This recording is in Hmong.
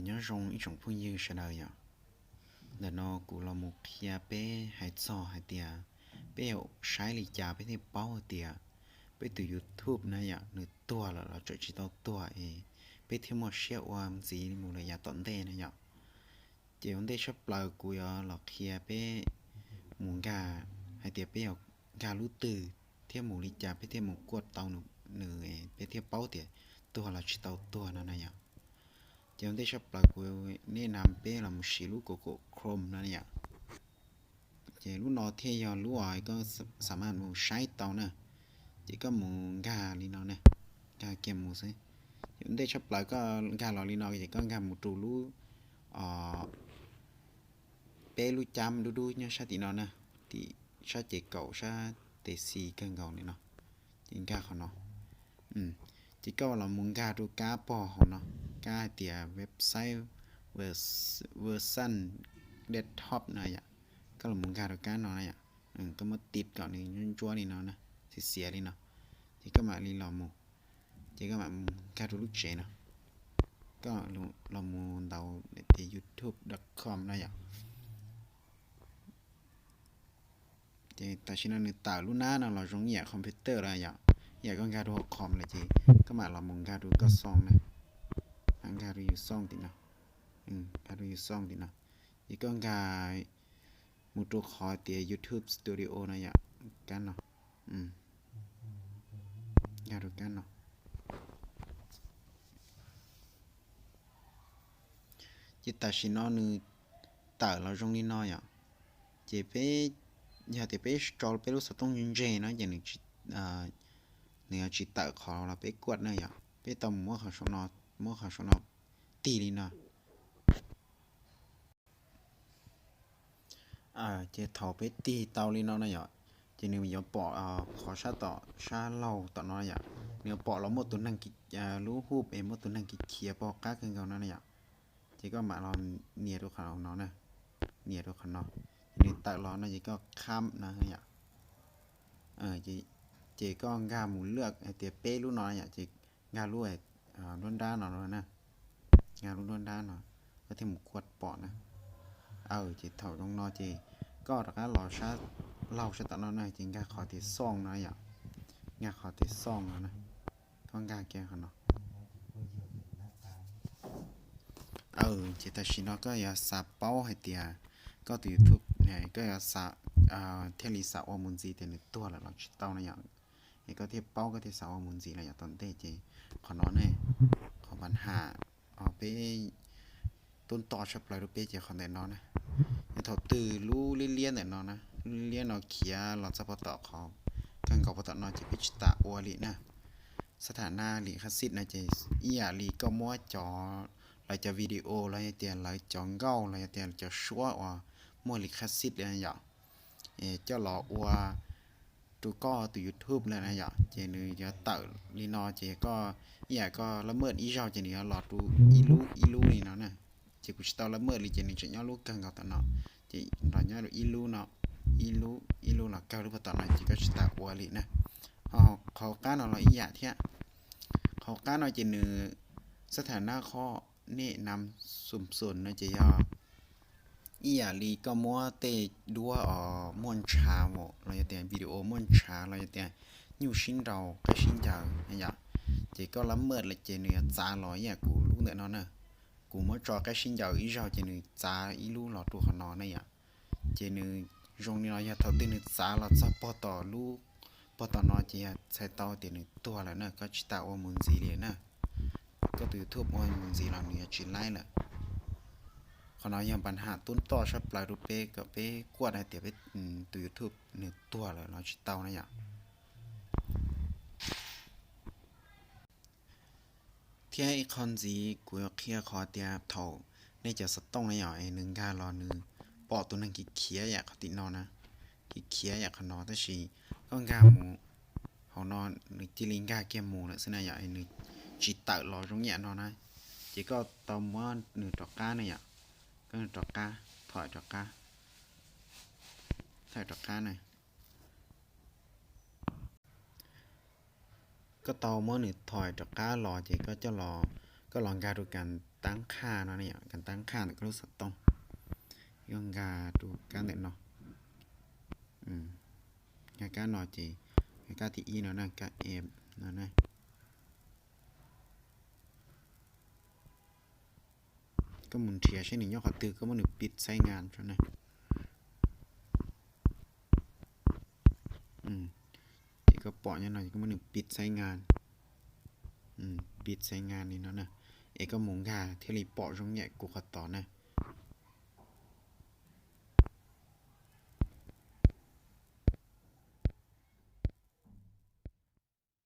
Nyob zoo ib tsoom phooj ywg sawv daws yom. Ntawm no kuv los mus qhia peb hais txog hais tias peb yuav saib li cas peb thiaj paub hais tias peb tus YouTube na yom, nws tuag lawm los tseem tsis tau tuag es peb thiaj muaj siab ua ntxiv mus lawm yav tom ntej na yom. Ces ua ntej tshaj plaws kuv yuav los qhia peb mus nkag hais tias peb yuav nkag lub twg thiab mus li cas peb thiaj mus kuaj tau nws, peb thiaj paub tias tuag los tsis tau tuag no na yom. Ces ua ntej tshaj plaws kuv nej nam peb los mus siv lub Google Chrome no yom. Ces lub no thiaj yog lub uas koj xa maj mus saib tau na. Ces koj mus nkag li no na, nkag kiag mus xwb. Ces ua ntej tshaj plaws koj nkag los li no ces koj nkag mus rau lub peb lub cab dub dub nyob sab tim no na, tim sab ces kaum sab tes xis kawg nkaus li no. Ces nkag qhov no. Ces koj los mus nkag rau kab pog hauv no, kab hais tias website version desktop no yom. Koj los mus nkag rau kab no na yom. Koj muab tiv kom nws ntsuab li no na, xiav xiav li no. Ces koj mam li los mus, ces koj mam mus nkag rau lub tsev no. Koj los mus ntaus tias youtube dot com no yom. Ces tam sim no nws tawm lub nab no los zoo ib yam computer lawm yom, ib yam koj nkag rau hauv com lawm ces koj mam los mus nkag rau koj xoo na, nkag rau yus xoo tim no, nkag rau yus xoo tim no, ces koj nkag mus rau qhov tias YouTube Studio no yom, kab no, nkag rau kab no. Ces tam sim no nws tawm los zoo li no yom. Ces peb, yog tias peb tso peb lub xov tooj ntseg ntseg no ces nws yuav tsis tawm qhov los peb kuaj na yom. Peb tau mus muab qhov saum no, muab qhov saum no tig li no. Ces thaum peb tig tau li no na yom, ces nws yuav pom qhov sab tom sab laug tom no yom. Nws yuav pom los muaj tus neeg, lub hub es muaj tus neeg khiav khiav pog qab kawg nkaus no na yom. Ces koj mam los nias rau qhov no na, nias rau qhov no, ces nws tawm los no ces koj kham no yom. Ces koj nkag mus lwaj hais tias peb lub no yom, ces nkag lub nruab nrab no na, nkag lub nruab nrab no, koj thiaj mus kuaj pom na. Ces thaum zoo no ces koj rov qab los sab laug sab tom no na, ces nkag qhov tias xoo no yom, nkag qhov tias xoo no na, koj nkag kiag qhov no. Ces tam sim no koj yuav xav paub hais tias koj tus YouTube, koj yuav thiaj li xav ua mus ntxiv tias nws tuag lawm los tsis tau no yom. Es koj thiaj paub koj thiaj xav ua mus ntxiv los yom tom ntej ces qhov no ne, qhov npa ham peb tub nto tshaj plaws rau peb ces qhov ntawm no na. Yog thaum twg lub liab liab ntawm no na, lub liab liab no khiav los txog pog tom qhov kawg nkaus pog tom no ces peb tsis tas ua li na. Xab tham na lim khab xij no ces ib yam li koj muab cov, lawv cov video los yog tias lawv cov nkauj los yog tias cov suab uas muaj lim khab xij li yom, coj los ua rau koj tus YouTube lawm na yom, ces nws yuav tawm li no ces koj ib yam koj lab maj ib zaug ces nws yuav los rau ib lub ib lub li no na. Ces kuv tsis tau lab maj li ces nws tseem nyob lub kawg nkaus tom no, ces nrog nyob rau ib lub no, ib lub ib lub los kawg lub pog tom no ces koj tsis tas ua li na. Ho qhov qab no los ib yam thiab. Qhov qab no ces nws xab tham na qhov nej nam xum xum no ces yog ib yam li koj muab tej duab os muaj ntshav los yog tias video muaj ntshav los yog tias nyuj sib nraus qaib sib ncaws yom, ces koj lab maj lawm ces nws yuav txav los ib yam kuv lub ntawm no na. Kuv muab tso qaib sib ncaws ib zaug ces nws txav ib lub los rau qhov no na yom. Ces nws zoo li no, yog thaum twg nws txav los txog pog tom lub, pog tom no ces yog txhais tau tias nws tuag lawm na, koj tsis tas ua mus ntxiv li na. Koj tus YouTube ua mus ntxiv los nws yuav tsis laib lawm. Qhov no yog npa ham tub nto tshaj plaws rau peb kom peb kuaj hais tias peb tus YouTube nws tuag lawm los tsis tau na yom. Thiab ib qho ntxiv kuv yuav qhia qhov tias thaum nej cov xov tooj na yom es nws nkag los nws pom tus neeg khiav khiav yam qhov tim no na, khiav khiav yam qhov no tab sis koj nkag mus hauv no nws cia li nkag kiag mus lawm xwb na yom, nws tsis tawm los zoo yam no na. Ces koj tau muab nws rov qab na yom, koj rov qab, thom rov qab, thom rov qab na. Koj tau muab nws thom rov qab los ces koj coj los, koj los nkag rau kas tab qhaj no, tab qhaj ntawm koj lub xov tooj. Koj nkag rau kab ntawm no, nkag kab no ces, nkag kab thib ib no na, kab app no na. Koj mus nrhiav seb nws nyob qhov twg, koj muab nws pib xaiv ngas tso na. Ces koj pom nyob no ces koj muab nws pib xaiv ngas, pib xaiv ngas li no na. Es koj mus nkag thiaj li pom zoo yam kuv qhov tod na.